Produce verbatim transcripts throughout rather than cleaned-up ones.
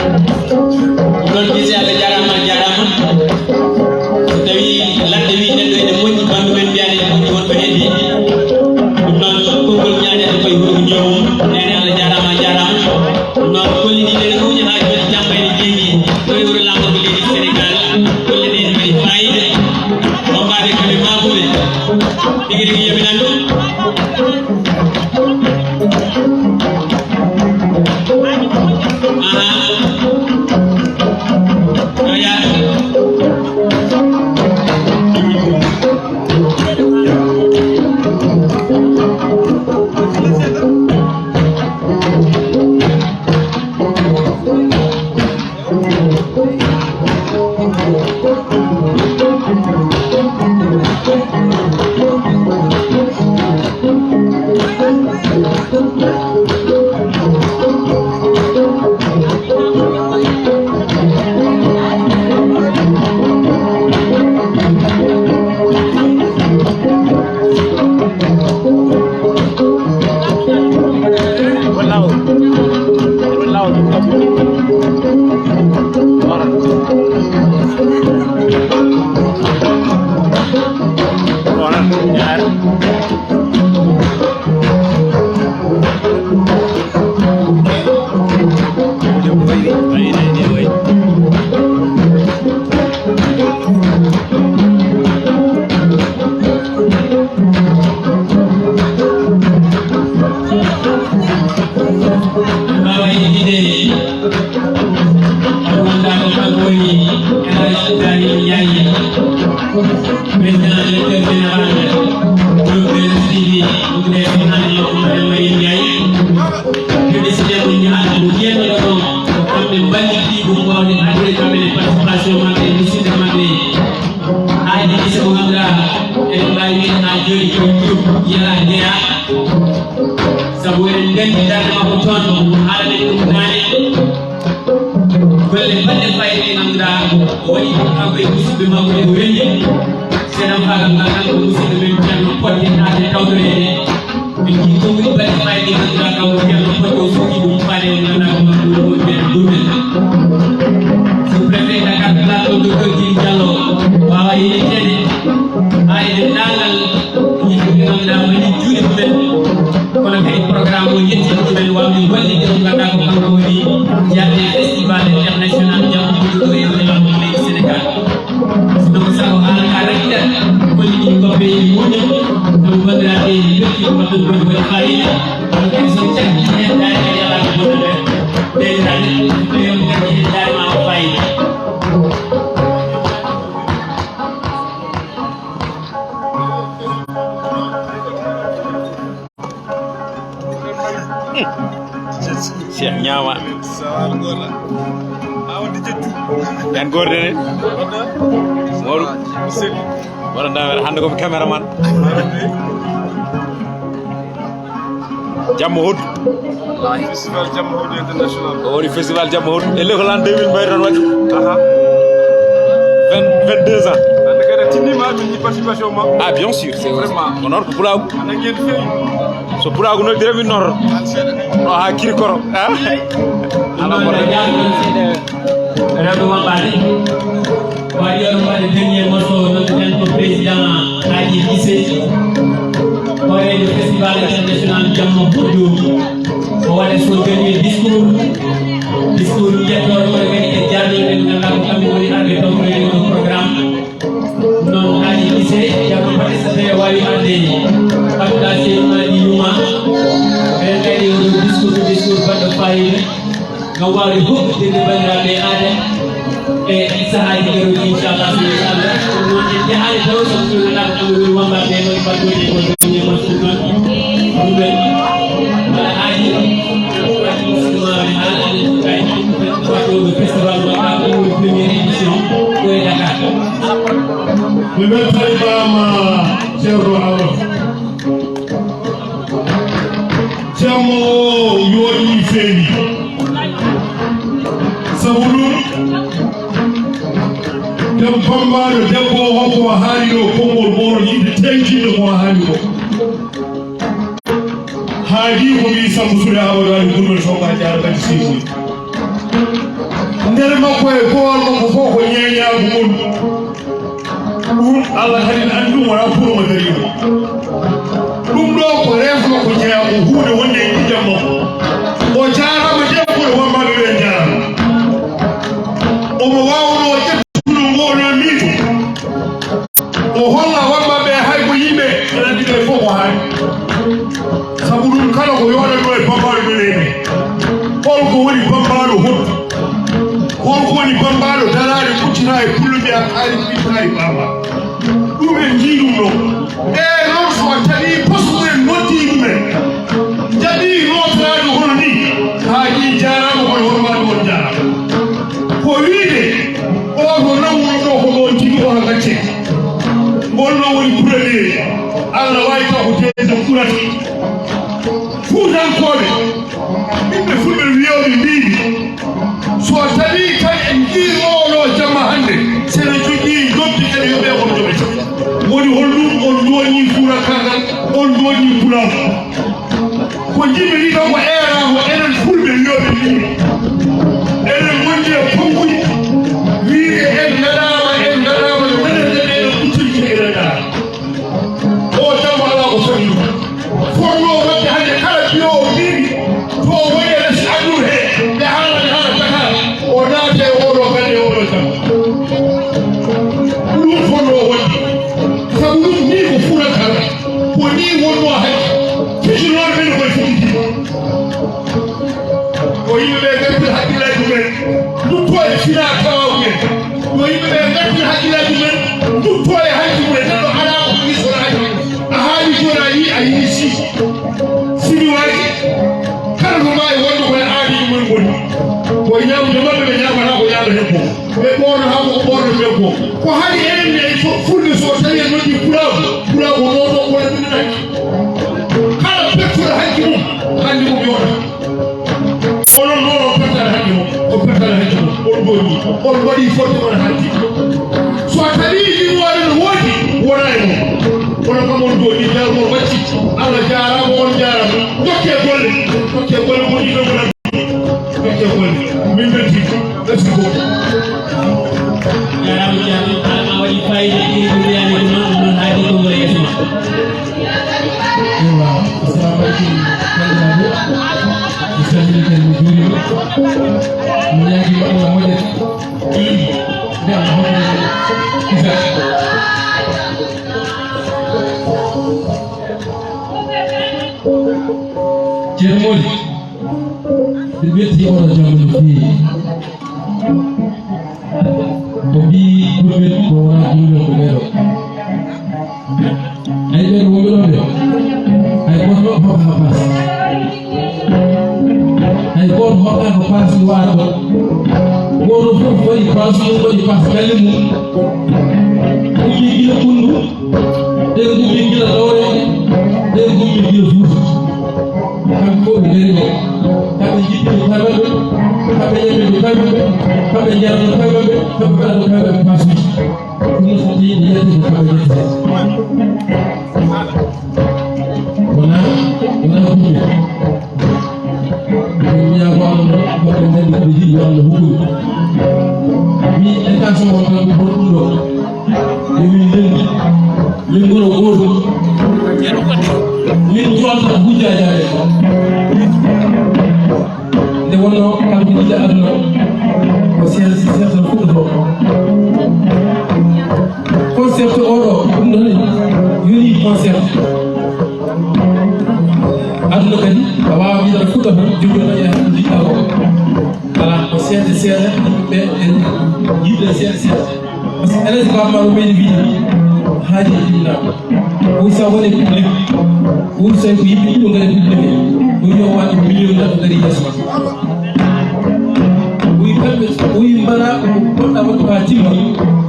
Ɗum noon, Gise, Allah jaaraama, a jaaraama. So tawii ladde wii neɗɗo ene moƴƴi, banndum en mbiyaa ene moƴƴi, won ko heddi. Ɗum noon, konngol ñaaƴata koye hunuko joomum. Neene, Allah jaaraama, a jaaraama. Ɗum noon, kollidi ene ɓuuƴa haa jooni, janngo ene jeeɗi. Ɗo e wuro laamorgo leydi Senegaal, golle ɗe ene mbaɗi faayiida. Hombaaɓe kam e maabuɓe. Tigi rigi, yo mi nandu. Aha. Yo yaadu. Mbaawa yejjitde ko ngannduɗaa ko kanko woni El Hadj Ibrahima Ndiaye, président directeur général groupe des Sidi Oudé Fernando Oumar Mbaye Ndiaye. Ɓe décidé ko ñaata ko jeeɗiɗo ɗo, ko kamɓe mballiti ɗum, wawde addude kamɓe ne participation maɓɓe e musidɓe maɓɓe. Haa e ɗiɗi so ko ngannduɗaa eɗen mbaawi wiide haa jooni ko groupe yala jeyaa. Sabu eɗen nganndi darnde makko toon, haalane ɗum naane. Golle baɗɗe fayde ɗe ngannduɗaa o waɗi ɗum kanko e musidɓe makko e ko wendi. Seeɗa faagal ngal tan ko musidɗo men Ceerno Potte naate tawtoreede. Min njii konguɗi baɗɗi fayde ɗi ngannduɗaa kanko Ceerno Potte o suuɗi ɗum faade o ngannduɗaa ko makko woni woni ɓeen gurmel. Sous-préfet Dakar Plateau, Docteur Djily Diallo, waawa yejjiteede haa e denndaangal yimɓe ɓe ngannduɗaa mbaɗi juuɗe mumen, kono kadi programme o yetti ɗumen, waawde wallitde mo ngannduɗaa ko kanko woni jeyaɗo e Festival International Jamma Ɓuuɗo ɗo e Wuro Laamɗo leydi Senegaal. Sinno ko sago haala ka rakkiɗat, golliɗi goppe e muñal, sabu banndiraaɓe ɓe ɓe ɓetti ko mbaɗɗon ko waɗi faayiida, kono kadi so cakki heen daari kadi alaa ko bonnata, ɓeydaade, ɓe yom kadi heen daari ma ko faayiida. Cheikh Niang. Yan gorde ne? Moru. Wara dawe hande ko cameraman. Jamma hoɗ. Festival Jamma Hoɗ International. O woni festival Jamma Hoɗ. E le ko l'an deux mille mbayri tan waɗi. Aha. Vingt, vingt-deux ans. Hande kadi a tinnima min ni participation ma. Ah, bien sûr. Vraiment. Ko noon ko pulaagu. Ana ngeen feewi. So pulaagu noddire min noddoro. No ha kiri koro. Ah. Ala mo. Rewɓe wambaade. Waɗi on mbaɗe dernier morceau nodduɗen ko président Aji Gise. Hooreejo festival international Jamma Hoɗ. O waɗa son dernier discours. Discours jettooɗo o kadi e jaarnooɓe ɓe ngannduɗaa ko kamɓe woni arɓe tawtoreede ɗo programme. Noon Aji Gise, Jamma Hoɗ so tawii waawi arde Abdoulaye Seydou Madi Yuma. Ɓen kadi o discours, discours baɗɗo faayiida. Ngam waawde huɓɓindirde banndiraaɓe aada e sahaaji garooji, inchallah, so Allah. Ɗum noon en njahaani taw so ɗum alaa ko ɗum woni wambaade e woni baɗɗoyde e woni ɗum e woni ɗum noon. Ɗum en mbaɗa haaji waɗi musidɗo maaɗa haala aɗen kay waɗɗo festival walla ɗum woni première édition ɗo e Dakar. Mi weltanimaama Ceerno Amadou. Jamma o yooɗi feewi. Sabu ɗum, nden bambaɗo debbo o hokko o haali ɗo konngol moɗon yiɗde teŋtinde ko o haali ko. Haadi ko mbi Sambu Sule Amadou Ali Gurmel Soɓa Jaara Badi Seydi. Nder makko e gowal makko fof ko ñeeñaagu ngon. Ɗum Allah kadi ne anndi ɗum wonaa pour mo dariima. Ɗum ɗo ko reefno ko jeyaa ko huunde wonde e ƴiƴam makko. O jaaraama debbo e wammbaaɓe ɓe njaaraama. Omo waawnoo ƴettude ngoo ɗoo miijo. O holla wammbaaɓe hay ko yimɓe ene anndi ɓe fof ko haani. Sabu ɗum kala ko yooɗatnoo e bammbaaɗo ɗo reeni. Hol ko woni bammbaaɗo hoɗdu? Hol ko woni bammbaaɗo daraade kuccita e pullo mbiya kaari kuccita e bamba? Ɗum en njii ɗum ɗo. E noon so tawi poste en noddi ɗum en. Njaɓi nootoraade hono ni. Haa ɗi jaaraama kono hono waɗi on jaaraama. Ko wiide o ko nawwuno ɗo ko ɗoon tigi o ha gacce. Ngol ɗo woni premier. Allah waawi taw ko deuxième ɓurata. Fuutankooɓe, ɓiɓɓe fulɓe wiyooɓe mbiimi, so tawii tan en njii oo ɗoo jamma hannde, sene jogii noddi kadi yo ɓe on joɓete. Woni holɗum on ndooñii fuurakaagal, on ndooñii pulaagu? Ko njimmi ni tan ko eeraa ko enen fulɓe wiyooɓe mbiimi. Enen ngondi e konguɗi, wiide en ngaɗaama, en ngaɗaama, no menen nde ɗeɗo kuccel jogii en ngaɗaama. O tan alaa ko foti ɗum. Fotnoo waɗde hannde kala piyoowo mbiimi to o woni e les aduna he, ɓe haalani haala Dakar, o naata e oo ɗoo galle e oo ɗoo jam. Ko ɗum fotnoo wonde. Sabu ɗum nii ko fuɗata ko nii wonnoo hay. Fijinooɓe ɓe no koye fuɗɗiti. Ko yimɓe ɓe ngartira hakkillaaji mumen, ndutto e fina tawa mumen. Ko yimɓe ɓe ngartira hakkillaaji mumen, ndutto e hanki mumen. Neɗɗo alaa ko ɗum so haali. A haali jooni a yii, a yii si. Sini waaji, kala ko mbaawi wonde ko e aadi mumen ngoni. Ko e ñaamude maɓɓe ɓe ñaamanaa ko ñaama hebbo. Ɓe ɓoorno haa ko ɓoorno debbo. Ko haali enen ne fo-, fulɓe so tawi en noddi pulaagu, pulaagu noto wona ɗum hanki. Kala pettuɗo hanki mum, hannde mum yooɗa. Onon noon on pettata hanki mum, on pettata hanki mum, on ɗooni, on mbaɗi fodde mon hanki. So a tawi ɗi waɗa no woodi, wona e mum. Kono kam on ɗooni, jaal mon wacci. Allah jaaraama, on jaaraama. Dokke golle, dokke golle, woni ɗo wona. Min belti. Merci beaucoup. Jaaraama, jaaraama. Kala ma waɗi fayida, ɗi ko mbiyaani ko noon, ɗum noon haadi ko ngol yeeso ma. Ewa, assalamu aleykum, banndiraaɓe. Mi salmini kadi, mi juurima. Mi ñaagima Allah moƴƴere. Nde Allah hokkata isa. Ceerno Mody. Ɓe ɓetti oɗo jamma no feewi. Ɓe mbi julɓe ko wona julɓe ko ɓeɗo. Ay ɓe wonɓe ɗo ɓe. Ay goto hoɓɓa ha pass. Ay goto hoɓɓa Waɗo. Gooto fof waɗi paas mum, waɗi paas galle mum. Ummi gila Ɓunndu, ɓe ngummi gila Lowre, ɓe ngummi gila Fuuta. Kamɓe fof ɓe ngari ɗo. Kamɓe njippini koye maɓɓe, kamɓe ñamini koye maɓɓe, kamɓe njarani koye maɓɓe, kamɓe mbaɗani koye maɓɓe paasuuji. Ɗum noon so tawi yimɓe yalti ko kamɓe njettete. Wona, wona ɗum. Min mbiya ko Allah waɗi, nganndi ko ɓe njiɗi yo Allah huɓɓu. Min état so on tan ko ɗum ɗo. Yo min ndenndi. Min ngoro gooto. Min jolta hujjaaji amen. Nde wonnoo kanko yiɗa aduna, ko seeɗa, seeɗa tan fuɗɗotoo. Concept oo ɗoo, ɗum noon yoni concept. Aduna kadi, a waawaa wiide aɗa fuɗɗa tan, jogii tan e hannde njiɗɗaa ko. Alaa, ko seeɗa seeɗa, yimɓe ɓe en njiɗɓe seeɗa seeɗa. Par ce que Elhadji Baaba Maal o ɓeydi wiide, haaji e jibinaa. Woni so a woni public, woni so ko yimɓe ɗiɗo ngari public, woni yo waɗde million neɗɗo ngari yeeso ma. Woni kamɓe, woni mbaɗa ko poɗɗa waɗde ko haa timma.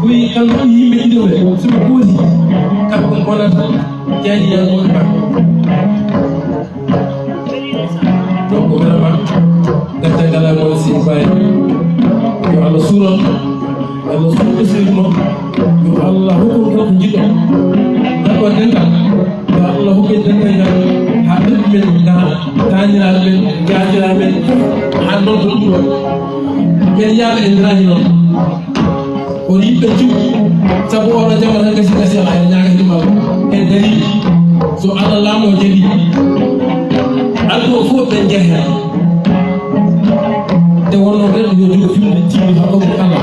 Woni kamɓe yimɓe ɗiɗo ɓe, so ɓe gooti, kamɓe ngonata jaaji yaltooɓe ma. Donc, vraiment, gacce ngalaa, mon sine faye. Yo Allah suur on, yo Allah suur ɓesngu mon, yo Allah hokku on kala ko njiɗɗon. D'accord, dental, yo Allah hokku en dental ngal, haa ɓiɓɓe men ngara, taaniraaɓe men, jaatiyaaɓe men, haa noon to ɗum ɗo. Men yaada en darani noon. On yimɓe cuɓi, sabu oɗo jamaa tan gasi gasi alaa, en ñaaga himmal, en darii. So Allah laamɗo jaɓi, aduna o fof ɓe njehe. Nde wonnoo ɓen yo jogo fimde tiimi haa ɗo kala.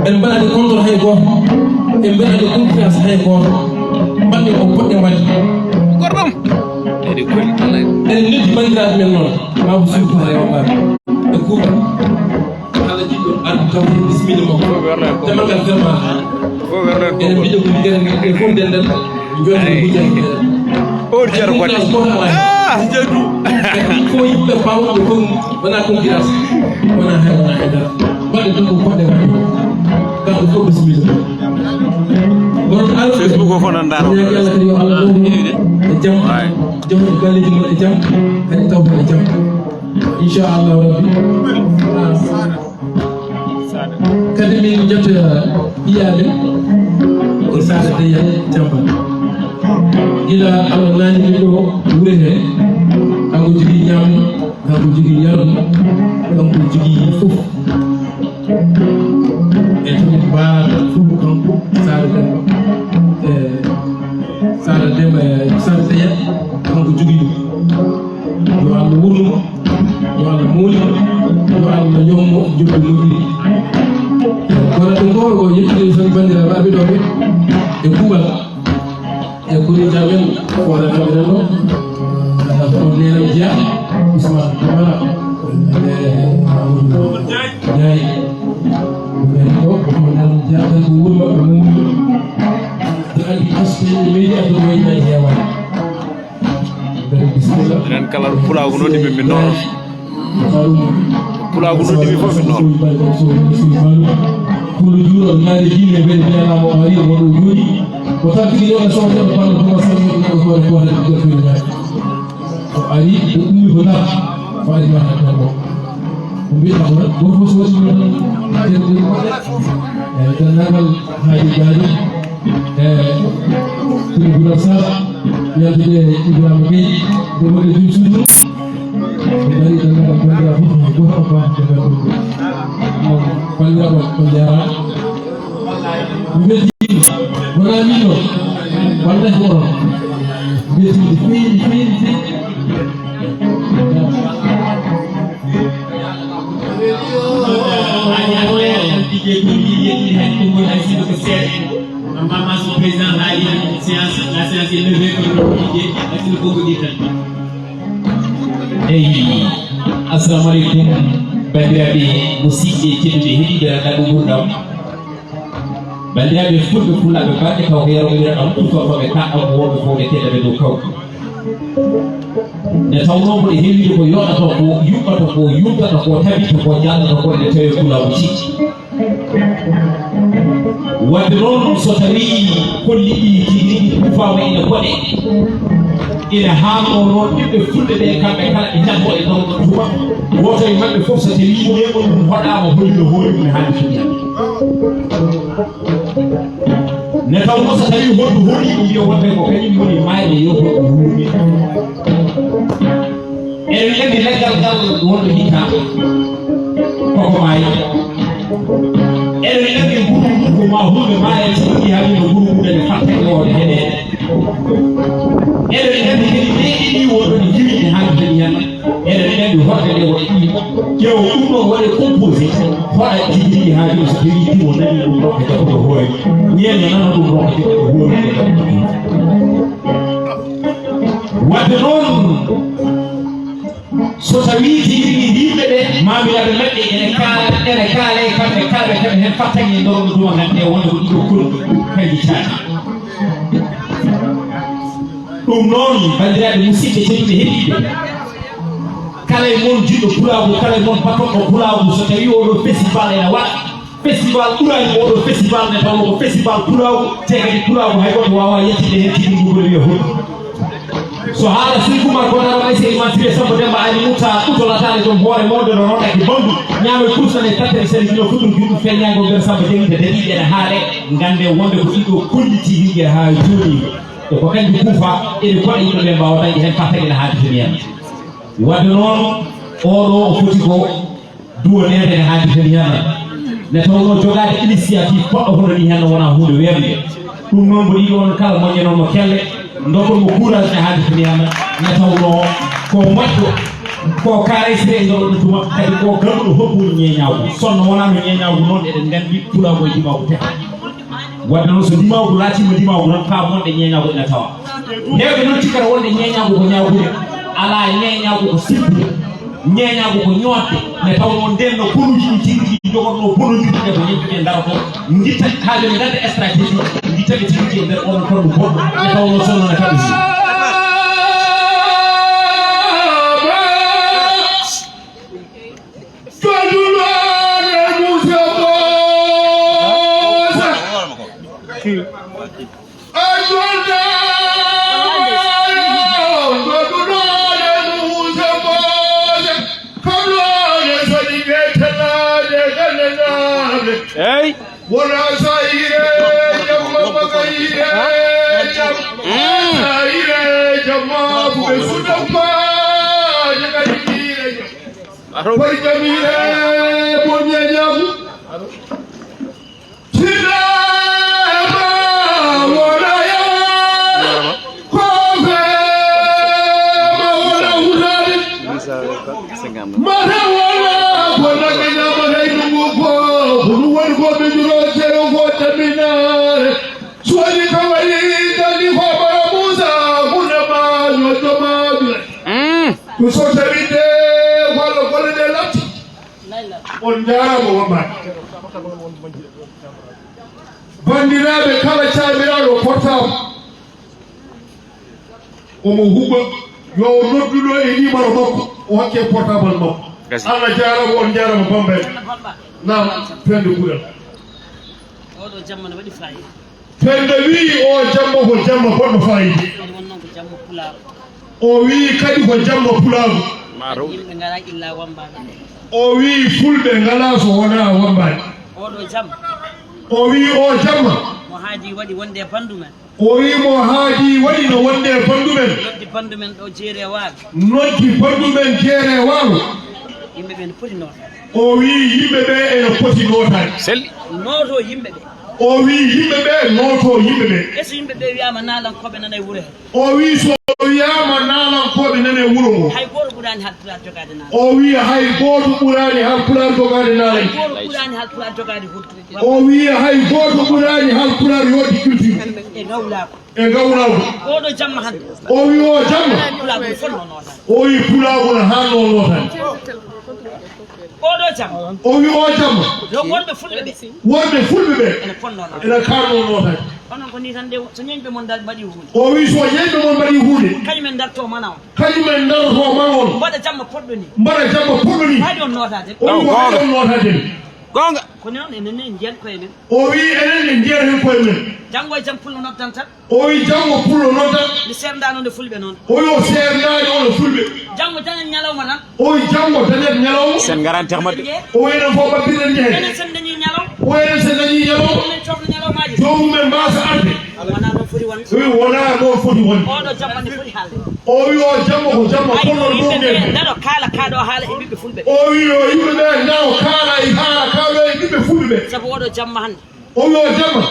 En mbaɗani contre hay gooto, en mbaɗani confiance hay gooto. Mbaɗen ko poɗɗen waɗde. Gorɗum. Eɗi kuli kala. Eɗen noddi banndiraaɓe men noon, Mamadou Sow Koura e Wambaɓe. E kuuɓal. Kala jiɗɗo arde taw hen bismilla makko. Fof werna ko. Demal ngal vraiment. Fof werna ko. Enen mbiɗo ko ligere ngal e fof ndenden. Jonde hujjani. O Ceerno Gonɗe. Concurrence goto ala. Ah, Ceerno. Ko yimɓe pawɓe kon wona concurrence. Wona hay wona hay dara. Mbaɗe tan ko poɗɗe waɗde. Kamɓe fof bismilla. Wonon arɓe. Facebook o fof nan ndaaro. Ñaagi Allah kadi yo Allah ɗownu e jam. Waay. Jam e galleeji mon e jam. Kadi tawto e jam. Inchallahu rabbi. Kadi min jetta ɓiyaɓe ko Sara Deya Jamba. Gila Allah nani min ɗo wure he, kanko jogii ñaamdu, kanko jogii yardu, kanko jogii fof. E to min mbaarata fof kanko Sara Demba. E Sara Demba, e Sara Deya, kanko jogii ɗum. Yo Allah wurnu mo, yo Allah mooli mo, yo Allah yoɓ mo joɓde moƴƴiri. Kono ɗum ɗo ko yettude tan banndiraaɓe arɓe ɗo ɓe e kuuɓal. E koni jamen, ko waɗata ɓe ɗo, ko nenam Jeya, Ousmane Camara, e Amadou Ndiaye. Ɓe ɗo, ko nenam Jeya, tan ko wuro maɓɓe mawni. Ɓe andi aspect ɓe meɗi addude waynaji heewani. Enen kala pulaagu noon ɗi min noon. Pulaagu noon ɗi min fof min noon. Pullo juuɗo naari diine ɓe mbiyanaama o ari o waɗo jooɗi. O tampini yo e sohde o ballo ko o salmi o ko o ko o ari o ummi ko nar o ari ma tan ko ko mbiɗa ko ko fof so waɗi ɗum tan. E denndaangal haaji gaajo. E ɗum Gula Sall, yaltude Ibrahima Gueye, ɗum woni ɗum suudu. Ɓe ngari ɓe ngara banndiraaɓe fof, gooto ko baax ɓe ngara ɗum. Ɗum banndiraaɓe on, on njaaraama. Mbeltiima, wonaa min ɗo, wallahi ko onon. Mbeltiima feewi, feewi, feewi. Haaji Abdoulaye Kane Didier Koulibaly yettini heen konngol hay sinno ko seeɗa. Normalement, son président haali séance, la séance est levée, kono ɗo Didier, hay sinno konngol ɗi tan. Eyi, assalamu aleykum, banndiraaɓe musidɓe tedduɓe heɗiiɓe Raɗɗaaɓe Nguurndam. Banndiraaɓe fulɓe, fulaaɓe, baɗɗe taw ko yero ɓe wiyata ɗum, ɗum ko ɓe kaɗɗam wooɓe fof ɓe keɗa ɓe dow kawɗi. Nde tawnoo mboɗo heewii ko yooɗata ko, yuɓɓata ko, yuɓɓata ko, tabita ko, jaalata ko, ene tawee kulaagu tigi. Wadde noon, so tawii kolli ɗi tigi rigi kuufaama ina koɗe, ina haannoo noon ɓiɓɓe fulɓe ɓe kamɓe kala ɓe njaɓoo e ɗoon tuma. Gooto e maɓɓe fof so tawii neeɓol mum hoɗaama, holino hoori mum e hannde so yiyata. Nde tawnoo so tawii holɗo hoɗi ɗum, yo wonde ko kañum woni maayde, yo holɗo huumi. Eɗen nganndi leggal ngal wonɗo hikka koko maayi. Eɗen nganndi nguru ngu ko ma hulɓe maaya tigi haa yimɓe nguru ngu nde fattake wonde heɗeede. Eɗen nganndi kadi leydi ndi wonɗo ndi jiwinde haa kadi hen. Eɗen nganndi hoɗde nde wonde ɗi ƴeewa ɗum ɗo waɗe composé hoɗa tigi tigi haa ɗum so tawi ɗi o nani ɗum ɗo ko jaɓuɗo hoore. Ñeeño nana ɗum ɗo ko jaɓuɗo hoore. Wadde noon, so tawii tigi tigi yimɓe ɓe, maamiraaɓe maɓɓe ene kaala, ene kaala e kamɓe, kala ɓe keɓa heen fartaŋŋe e nder oɗo duwa, ngannde wonde ko ɗiɗo kolɗi kaydi caali. Ɗum noon, banndiraaɓe musidɓe tedduɓe heɗiiɓe, kala e mon jiɗɗo pulaagu, kala e mon battoɗo pulaagu, so tawii oɗo festival ene waɗa, festival ɓuraani oɗo festival nde tawnoo ko festival pulaagu, te kadi pulaagu hay gooto waawaa yaltinde heen tigi ngu goni wiya hoɗum. So haala Seydi Oumar Konaar Maysa Imam Touré Samba Demba Ali Mouta Ɓuto Lataale joom hoore mawɗo no rondaki banndu ñaamo e kursa ne tattari sali kilo fuɗɗum juɗɗum feññaango nder Samba Jeŋ nde daɗi ɓeɗe haale ngannde wonde ko ɗiɗo kolliti yimɓe haa jooɗi e ko kañum kuufa ene koɗa yimɓe ɓe mbaawa dañde heen fartaŋŋe ene haadi joni en. Wadde noon oɗo o foti ko duwoneede ne haadi kadi heen. Nde tawnoo jogaade initiative poɗɗo hono nii heen wonaa huunde weeɓnde. Ɗum noon mboɗo yiɗi on kala moƴƴanon mo kelle, ndokkon mo courage ne haadi kadi heen. Nde tawnoo ko moƴƴo, ko karaysire e nder ɗum tuma, kadi ko ganduɗo hokkude ñeeñaagu. Sonno wonaa no ñeeñaagu noon, eɗen nganndi pulaagu e dimaagu teka. Wadde noon so dimaagu laatiima dimaagu tan, paam wonde ñeeñaagu ina tawa. Heewɓe noon cikkata wonde ñeeñaagu ko ñaagude. Alaa, ñeeñaagu ko sippude. Ñeeñaagu ko ñootde, nde tawnoo ndeen no konuuji ɗi tigi tigi jogotnoo bonondirde ɗe ko yimɓe ɓe ndarotoo, ngitta haa jooni ngadda stratégie, ngitta ɓe tigi tigi e nder oɗo tondu goɗɗo, nde tawnoo sonno ne kaɓi. Hey! Wona sayire jamma bagayire jam. Sayire jamma buɓe sudamma jagayire jam. Koy jamire bon ñañagu. Mm. Ko so tawii de walla golle ɗe latti. On njaaraama wambaade. Banndiraaɓe, kala caamiraaɗo portable, omo huɓɓa, yo o noddu ɗo e numéro makko, o hokke portable makko. Gasi. Allah jaaraama, on njaaraama Bambayɓe. Naam, Penda Kuuɗal. Oɗo jamma no waɗi faayiida. Penda wii o jamma ko jamma bonɗo faayiida. Kadi won noon ko jamma pulaagu. O wii kadi ko jamma pulaagu. Yimɓe ngalaa illa wambaade. O wii fulɓe ngalaa so wonaa wambaade. Oɗo jamma. O wii o jamma. Mo haadi waɗi wonde e banndu men. O wii mo haadi waɗi no wonde e banndu men. Noddi banndu men ɗo jeere waalo. Noddi banndu men jeere waalo. Yimɓe ɓe no poti nootaade. O wii yimɓe ɓe ene poti nootaade. Selli. Nooto yimɓe ɓe. O wii yimɓe ɓe nooto yimɓe ɓe. E so yimɓe ɓe wiyaama naalankooɓe nana e wuro he. O wii so wiyaama naalankooɓe nana e wuro ngo. Hay gooto ɓuraani Haalpulaar jogaade naala. O wii hay gooto ɓuraani Haalpulaar jogaade naala. Hay gooto ɓuraani Haalpulaar jogaade huɗo. O wii hay gooto ɓuraani Haalpulaar yootde culture. E ngawlaagu. E ngawlaagu. Oɗo jamma hannde. O wii o jamma. Pulaagu no fotnoo nootaade. O wii pulaagu no haannoo nootaade. Oɗo jamma. O wii o jamma. Yo wonɓe fulɓe ɓe. Wonɓe fulɓe ɓe. Ene fotnoo nootaade. Ene kaannoo nootaade. Onon ko ni tan de, so ñeeñɓe mon dar-, mbaɗi huunde. O wi so ñeeñɓe mon mbaɗi huunde. Kañum en darto mana on. Kañum en darto mana on. Mbaɗa jamma poɗɗo ni. Mbaɗa jamma poɗɗo ni. Haɗi on nootaade. O wi ko haɗi on nootaade. Goonga. Ko noon enen ne en njiyat koye men. O wi enen ne njiyat heen koye men. Janngo e jam pullo noddan tan. O wi janngo pullo noddan. Mi seerndaano nde fulɓe noon. O wi o seerndaani on e fulɓe. Janngo dañen ñalawma tan. O wi janngo dañen ñalawma. Sen ngaran termate. O wi enen fof ɓabbirɗen njehen. Enen sen dañi ñalawma. O wi enen sen dañi ñalawma. Min cofna ñalawmaaji. Joomum men mbaasa arde. Wonaa ɗoon foti wonde. O wi wonaa ɗoon foti wonde. Oɗo jamma ne foti haalde. O wi o jamma ko jamma. Ay, ponnoɗo ɗum ɓe nde. Ndaɗo kaala kaɗo haala e ɓiɓɓe fulɓe. O wi yo yimɓe ɓe ndaw kaala e haala kaɗo e ɓiɓɓe fulɓe ɓe. Sabu oɗo jamma hannde. O wi o jamma.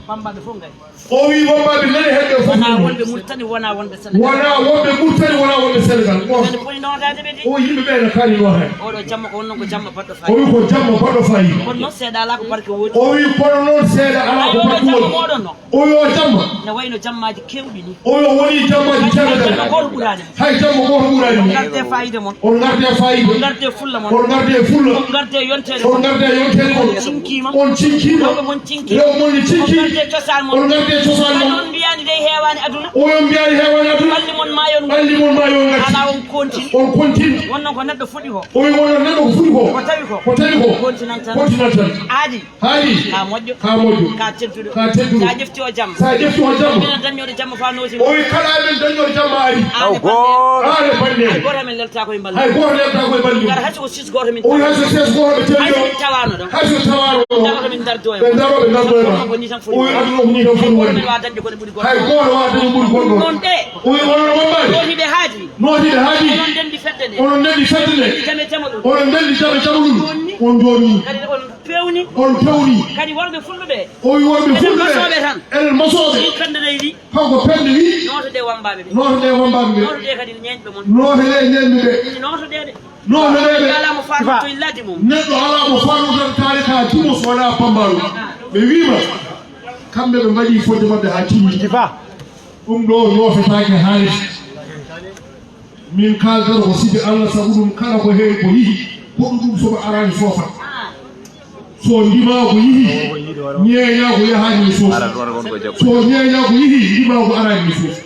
Pambaɓe fof ngari. O wi wonɓe nani hedde fof. Wona wonɓe Mauritanie, wona wonɓe Sénégal. Wona wonɓe Mauritanie, wona wonɓe Sénégal. Ene poti nodade ɓe de. O yimɓe ɓe ne kaali no hen. Oɗo jamma ko wonno ko jamma baɗɗo fayida. O wi ko jamma baɗɗo fayida. Kono noon seeɗa ala ko barke woodi. O wi kono noon seeɗa ala ko barke woodi. Oɗo no. O wi o jamma. Ne wayno jammaaji kewɗi ni. O wi o woni jammaaji kewɗi. Hay jamma gooto ɓuraani. Hay jamma gooto ɓuraani. On ngarde fayida mon. On ngarde fayida. On ngarde fulla mon. On ngarde fulla. On ngarde yontere. On ngarde yontere mon. On cinkiima. On cinkiima. Rewɓe mon cinki. Rewɓe mon ne cinki. On ngarde cosaan mon. On ngarde cosaan mon. On mbiyaani dey heewaani aduna. O wi on mbiyaani heewaani aduna. Ɓalli mon maa yon. Ɓalli mon maa yon ngati. Ala on continue. On continue. Wonno ko neɗɗo fuɗi ko. O wi wonno neɗɗo ko fuɗi ko. Ko tawi ko. Ko tawi ko. Continue tan. Continue tan. Aadi. Haali. Ka moƴƴo. Ka moƴƴo. Ka tedduɗo. Ka tedduɗo. Sa ƴefti o jamma. Sa ƴefti o jamma. Minen daññoɗo jamma fa nooti. O wi kala men daññoɗo jamma ari. Aane bannde. Aane bannde. Hay gooto men lelta koye mballu. Hay gooto lelta koye mballu. Ngar hay so ko sis gooto min. O wi hay so sis gooto ɓe tewi o. Hay so min tawano ɗo. Hay so tawano ɗo. Ɓe daro ɓe dardo e ma. Ko ni tan foti. O wi aduna ko ni tan foti wonde. Hay gooto wa dañde ko ɓuri goɗɗo. Hay gooto wa dañde ɓuri goɗɗo. Noon de. O wi wonno wonɓaade. Nooti ɓe haadi. Nooti ɓe haadi. Onon ndendi fedde nde. Onon ndendi fedde nde. Onon ndendi jame jamaɗum. Onon ndendi jame jamaɗum. On jooni. Kadi on Pewni. On pewni. Kadi worɓe fulɓe ɓe. O wi worɓe fulɓe ɓe. Enen masooɓe tan. Enen masooɓe. Min Penda Leydi. Kanko Penda wi. Nooto ɗe wambaaɓe ɓe. Nooto ɗe wambaaɓe ɓe. Nooto ɗe kadi ñeeñɓe mon. Nooto ɗe ñeeñɓe ɓe. Nooto ɗe de. Nooto ɗe ɓe. Alaa mo faatoto e ladde mum. Neɗɗo alaa mo faatoto tan taari ka jumo so wonaa Pambaaru. Ɓe wiima kamɓe ɓe mbaɗi fodde maɓɓe haa timmi. Ɗum ɗo yoofetaake haalde. Min kaaldata ko sibi Allah, sabu ɗum kala ko heen ko yihi, goɗɗo ɗum so ɓe araani soofat. So ndimaagu yihi, ñeeñaagu yahaani e soofat. So ñeeñaagu yihi, ndimaagu araani e soofat.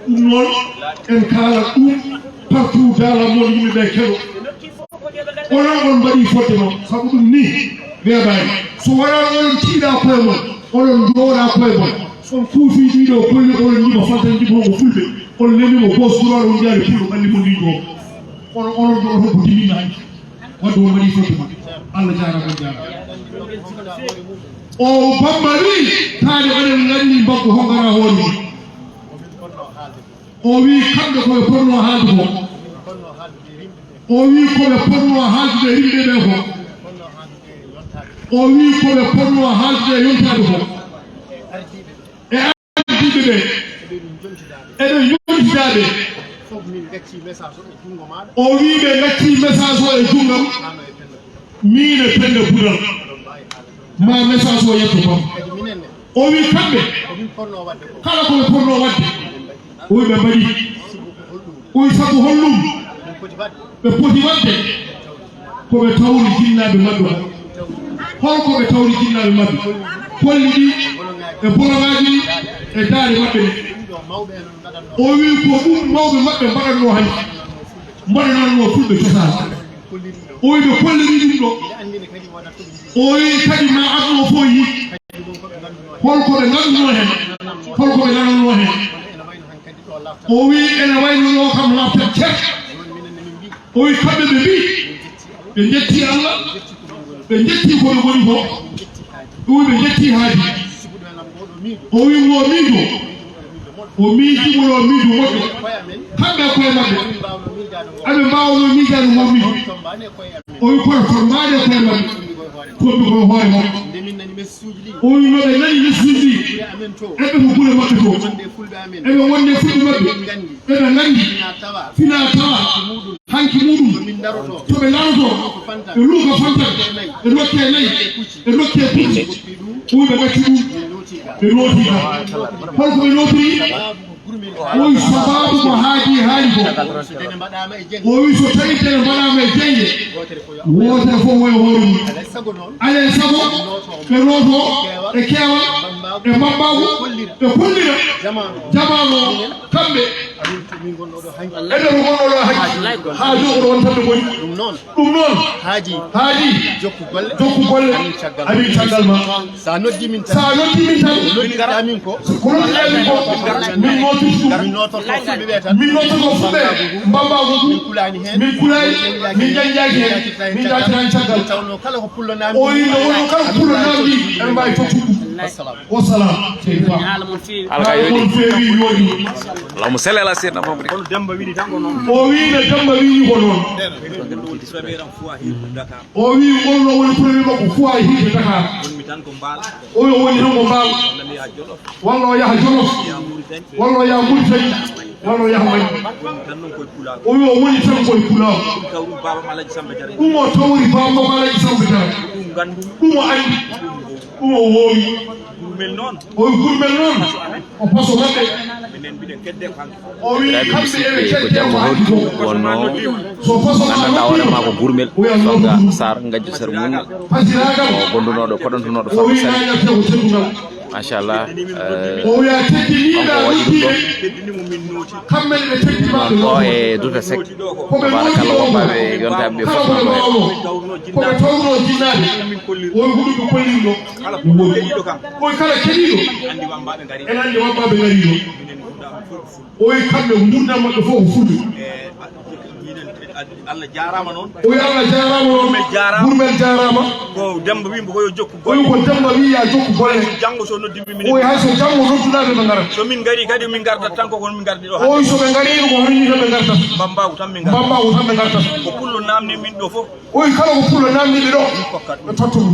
Ɗum noon, en kaalat ɗum partout dans le monde, yimɓe ɓe keɗo. Onon on mbaɗi fodde noon, sabu ɗum ni weeɓaani. So wonaa onon tiiɗa koye mon, onon njooɗa koye mon, on kuufi ɗiɗo golle, onon njiɓa fantan njiɓa ko fulɓe, on lelimo gos droit, on jaari fulɓe ɓalli mon liggoo. Onon, onon ɗo onon ko diminna hanki. Wadde on mbaɗi fodde mon. Allah jaaraama, on jaaraama. O Bamba wi, taade oɗen nganndi mbaggu hongara hoore mum. O wi kamɓe ko ɓe potnoo haalde ko. O wi ko ɓe potnoo haaldude e yimɓe ɓe ko. O wi ko ɓe potnoo haaldude e yontaade ko. E ardiiɓe ɓe. Eɓe yontidaa ɓe. O wi ɓe ngacci message o e junngam. Miin e Penda Budal. Ma message o yetto kam. O wi kamɓe, kala ko ɓe potnoo waɗde, o wi ɓe mbaɗi. O wi sabu holɗum ɓe poti waɗde? Ko ɓe tawri jinnaaɓe maɓɓe ko. Hol ko ɓe tawri jinnaaɓe maɓɓe? Kolli ɗi e bologaaji ɗi e daande maɓɓe ɗe. O wi ko ɗum mawɓe maɓɓe mbaɗatnoo hanki. Mbaɗanatnoo fulɓe cosaan. O wi ɓe kolliri ɗum ɗo. O wi kadi ma aduna o fof yi. Hol ko ɓe ngannduno heen? Hol ko ɓe nananno heen? O wi ene wayno ɗo kam lafta ceer. O wi kamɓe ɓe mbi ɓe njetti Allah, ɓe njetti ko ɓe ngoni ko. O wi ɓe njetti haadi. O wi ngo miijo. O miiji mo yo miijo moƴƴo. Kamɓe e koye maɓɓe. Aɓe mbaawno miijaade ngo miijo. O wi kono to mbaade koye maɓɓe. Tombi koye hoore makko. O wi no ɓe nani message ɗi. Eɓe ko gure maɓɓe to. Eɓe wonde fulɓe maɓɓe. Eɓe nganndi. Fina tawa. Hanki muɗum. To ɓe ndaroto. Ɓe luuka fantan. Ɓe dokke nayi. Ɓe dokke pucci. O wi ɓe ngacci ɗum. Ɓe nooti ka. Holko ɓe nootiri? O wi sababu ko haadi haali ko. O wi so tawi tene mbaɗaama e jeñde. Wootere fof woya hoore mum. Alay sago ɓe nooto e keewal. e Bambagu, ɓe kollira jamaanu o, kamɓe e nder ko gonɗo ɗo hanki, haa jogo ɗo wontanɓe goni. Ɗum noon, haaji, haaji, jokku golle, amin caggal ma. Sa noddi min tan, sa noddi min tan, ko noddiɗa min ko, ko noddiɗa min ko, min nootottu ɗum. Min nootorto fulɓe ɓe tan. Min nootorto fulɓe Bambagu ngu. Min kulaani heen, min kulaani, min ƴañjaaki heen, min njaatiraani caggal. Tawnoo kala ko pullo naamndi, o wi nde wonno kala ko pullo naamndi, en mbaawi tottude ɗum. Wassalam. Seydi Ba. Haala mon feewi, yooɗi. Allahumma salli ala sayyidina Muhammad. Kono Demba wiɗi tan ko noon. O wi nde Demba wiɗi ko noon. O wi ngol ɗo woni premier makko fof hay hiide Dakar. O wi o woni tan ko Mbaal. Walla o yaha Jolof. Walla o yaha Mauritanie. Walla o yaha Mali. O wi o woni tan koye Pulaar. Ɗum o tawri Baaba Makko Alaji Samba Jara. Ɗum o anndi. Ɗum o woowi. O wi Gurmel noon. O paso maɓɓe. O wi kamɓe eɓe kedde ko jamma hoɗdu wonno. So paso ma gandanɗa hoore ma ko Gurmel, Fanga Sarr, Gajjo Sar Mum, o gondunoɗo, koɗontunoɗo Fanga Sall. Machallah. O wi a teddiniɓe a noddiɓe. Kamɓe ɓe teddima ɓe. Ko e Duta Seck. Tabarakallah, wonɓaɓe yontaɓe ɓe fof. Koɓe tawno jinnaɓe. O wi ko ɗum ɓe kolliri ɗo. Kala keɗiiɗo kam. O wi kala keɗiiɗo. Anndi wammbaaɓe ngari. Ene anndi wammbaaɓe ngari ɗo. Minen nguurndam fof ko fulɓe. O wi kamɓe nguurndam maɓɓe fof ko fulɓe. E, minen, Allah jaaraama noon. O wi Allah jaaraama noon. Gurmel jaaraama. Gurmel jaaraama. Ko Demba wi mbo ko yo jokku golle. O wi ko Demba wi ya jokku golle. Janngo so noddi mi minen. O wi hay so janngo nodduɗaa ɓe ɓe ngara. So min ngari kadi min ngardat tan ko kono min ngardi ɗo. O wi so ɓe ngari ko hono min ɓe ngartat. Bambagu tan min ngartat. Bambagu tan ɓe ngartat. Ko pullo naamni min ɗo fof. O wi kala ko pullo naamni ɓe ɗo. Min kokkat ɗum. Ɓe totta ɗum.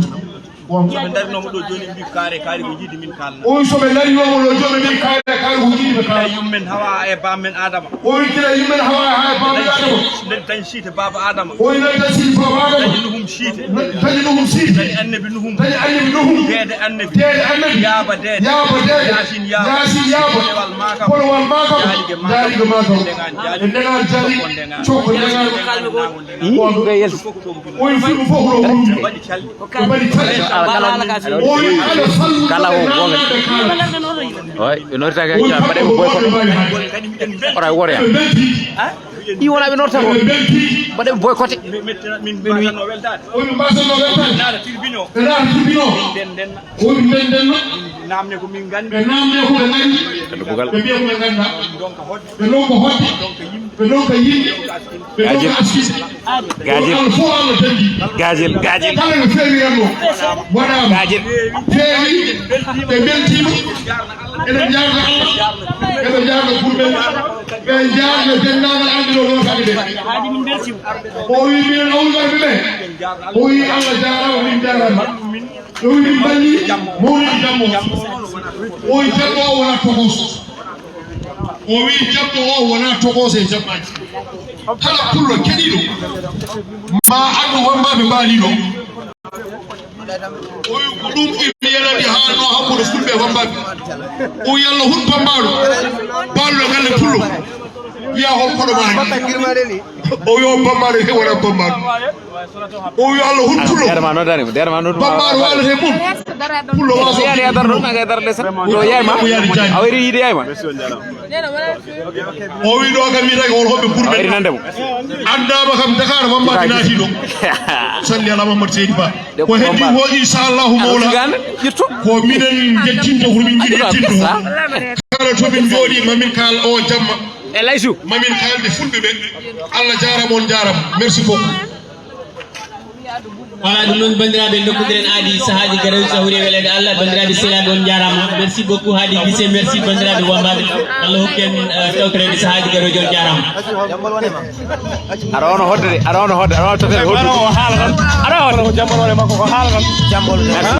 Won. So ɓe ndarinooma ɗo jooni, ɓe mbi kaare, kaari ko njiɗi min kaalna. O wi so ɓe ndarinooma ɗo jooni, ɓe mbi kaare, kaari ko njiɗi ɓe kaalna. Gila yummen Hawa e bammen Adama. O wi gila yummen Hawa haa e bammen Adama. Nde dañ siite Baaba Adama. O wi nde dañ siite Baaba Adama. Dañi Nuhum siite. Dañi Nuhum siite. Dañi Annabi Nuhum. Dañi Annabi Nuhum. Deede Annabi. Deede Annabi. Yaaba deede. Yaaba deede. Yaasin yaaba. Yaasin yaaba. Polowal maakam. Polowal maakam. Jaalige maakam. Jaalige maakam. Ndengaan jaali. Ndengaan jaali. Cokko ndengaan. Cokko ndengaan. Ii, ɗum kay yalti. O wi fulɓe fof ko ɗo woni. Ɓe mbaɗi calɗi. Ɓe mbaɗi calɗi. O wi Allah sallu. Kala ko goonga. Oy, ɓe noddata kay, mbaɗe ɓe boycott. Ora wore. Ɓe mbelti. Ɗi wona ɓe noddata ko. Ɓe mbelti. Mbaɗe ɓe boycotté. Min, min, min mbaɗatno weltaade. O wi ɓe mbaɗatno weltaade. Ɓe naata tribune o. Ɓe naata tribune o. Min nden ndenna. O wi ɓe nden ndenna. Naamne ko min nganndi. Ɓe naamne ko ɓe nganndi. Ɓe mbiya ko ɓe nganndaa. Min ndonka hoɗde. Ɓe ndonka hoɗde. Ɓe ndonka yimɓe. Ɓe ndonka askiɓe. Gaajel. Gaajel. Gaajel, gaajel. Kala no feewiranno waɗaama. Gaajel. Feewi, ɓe mbeltiima. Eɗen njaarna Allah, eɗen njaarna fulɓe, ɓe njaarna denndaangal arɓe ɗo nootaade ɓe. O wi minen awluɓe ɓe. O wi Allah jaaraama, min njaaraama. O wi min mballi mawlidi jamma o. O wi jamma o wona tokos. O wi jamma o wona tokos e jammaaji. Kala pullo keɗiiɗo ma anndu wammbaaɓe mbaaliiɗo. O wi ko ɗum ɓe mbiyanani haa no hakkunde fulɓe e wammbaaɓe. O wi Allah hun bammbaaɗo baaluɗo galle pullo. Wiya hol koɗo maani. O wi o bammbaaɗo he wona bammbaaɗo. O wi Allah hun pullo. Derma no dari, derma no. Bambaar waalete mum. Pullo waaso. Yaade yadar no, naga yadar lesa. Do yayma. Ko yaade jaaji. Awiri yide yayma. O wi ɗo kam mi tawi on hoɓɓe burɓe. Awiri nande mo. Anndama kam Dakar wambaɓe naati ɗo. Salli ala Muhammad Seydi Ba. Ko heddi ko inchallahu mawla. Ko minen jettinta ko min jiɗi yettinta ko. Kala to min jooɗi mamin kaal o jamma. E laysu. Mamin kaalde fulɓe ɓe. Allah jaarama on jaarama. Merci beaucoup. Voilà, ɗum noon, banndiraaɓe, ndokkodiren aadi sahaaji garooji, so hawri e weleede Allah. Banndiraaɓe sehilaaɓe, on njaaraama. Merci beaucoup, Hady Guissé. Merci, banndiraaɓe wammbaaɓe. Allah hokku en, eh, tawtoreede sahaaji garooji, on njaaraama. Aɗa wano hoɗde de, aɗa wano hoɗde, aɗa wano tottede hoɗde. Aɗa wano. Jambal wone makko ko haala tan. Jambal. Merci.